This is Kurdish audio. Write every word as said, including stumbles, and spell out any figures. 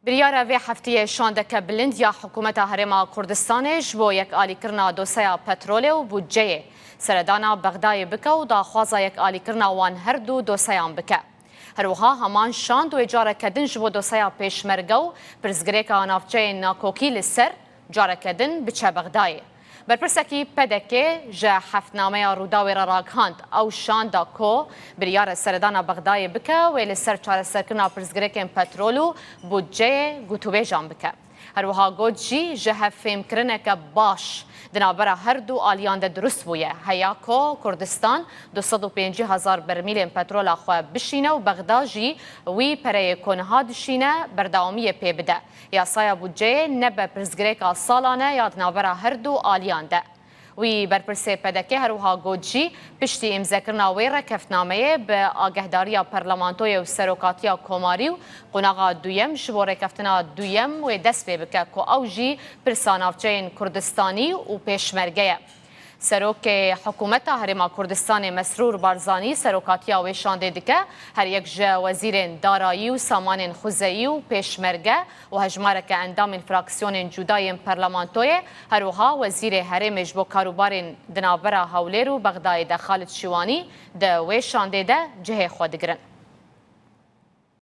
Biryara vê heftiyê şandeke bilind ya Hikûmeta Herêma Kurdistanê ji bo yekalîkirina doseya petrolê û budceyê seredana Bexdayê bike û daxwaza yekalîkirina wan her du doseyan bike. Her wiha heman şand wê careke din ji bo doseya Pêşmerge û pirsgirêka navçeyên nakokî li ser careke din biçe Bexdayê. Berpirsekî P D K ji heftnameya Rûdawê re ragihand, ew şanda ku biryar e seredana Bexdayê bike, wê li ser çareserkirina pirsgirêkên petrol û budceyê gotûbêjan bike. Her wiha got jî, ji hevfêmkirineke baş di navbera her du aliyan de dirust bûye, heya ku Kurdistan du sed û pêncî hezar bermîlên petrola xwe bişîne û Bexda jî wî pereyê ku niha dişîne berdewamiyê pê bide. Yasaya budceyê nebe pirsgirêka salan e ya di navbera her du aliyan de. Wî berpirsê P D K her wiha got jî, piştî îmzekirina wê rêkeftinameyê bi agehdariya Parlamentoyê û Serokatiya Komarî û qonaxa duyem ji bo rêkeftina duyem wê dest pê bike ku ew jî pirsa navçeyên Kurdistanî û Pêşmerge ye. Serokê Hikûmeta Herêma Kurdistanê Mesrûr Barzanî serokatiya wê şandê dike, her yek ji wezîrên darayî û samanên xwezeyî û Pêşmerge û hejmareke endamên fraksiyonên cuda yên parlamentoyê, her wiha wezîrê herêmê ji bo karûbarên di navbera Hewlêr û Bexdayê de Xalid Şiwanî di wê şandê de cihê xwe digirin.